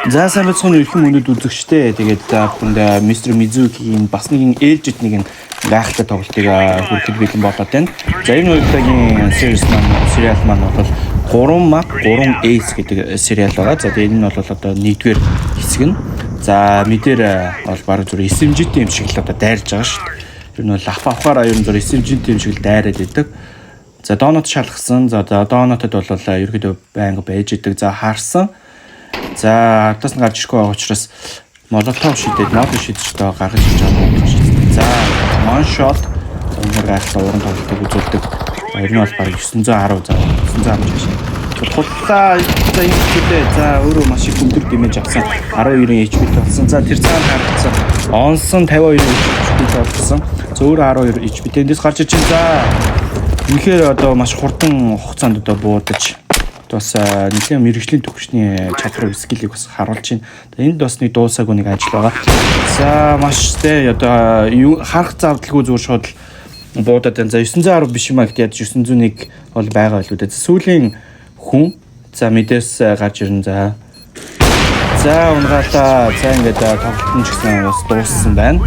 За, сайн байцгаана уу, эрхэм хүндэт үзэгчдээ. Тэгээд та бүхэнд Mr. Mizuki-гийн бас нэгэн ээлжид нэгэн гайхалтай тоглолтыг хүргэхэд бэлэн болоод байна. За, энэ удаагийн series маань, сериал маань бол 3 map 3 ace гэдэг сериал байгаа. За, тэгээд энэ нь бол одоо нэгдүгээр хэсэг нь. За, mid ээр бол бараг зүр SMG-тэй юм шиг л одоо дайрж байгаа шүү дээ. Ер нь бол авахаараа ер нь зүр SMG-тэй юм шиг л дайраад идэг. За, donut шалгасан. За, donut-д бол ерөөдөө байнга байж идэг. За, харсан. За, ардаас нь гарч ирэхгүй байгаа учраас молотов шидээд, моло шидэж одоо гаргаж ирж байгаа юм шидсэн. За, one shot. За, үнээр гайхалтай уран тоглолтыг үзүүлдэг. За, ер нь бол бараг 910, за, 910 шашин. Туллаа. За, энэ хэвлээ. За, өөрөө маш их өндөр damage авсан. 12-ийн HP болсон. За, тэр цаана харагдсан. Онсон 52 HP болсон. За, өөрөө 12 HP. Тэндээс гарч ир чинь, за, үнэхээр одоо маш хурдан хугацаанд одоо буудаж бас нэлээд мэргэжлийн төвшний чадвар, skill ийг бас харуулж байна. Энд бас нэг дуусаагүй нэг ажил байгаа. За, маш те одоо харах завдалгүй зүгээр шууд л буудаад байна. За, 910 биш юм а гэдээ ядаж 901 бол байгаа байлгүй дээ. Сүүлийн хүн, за, mid ээс гарч ирэн, за. За, унгаалаа. За, ингээд тоглолт нь ч гэсэн бас дууссан байна.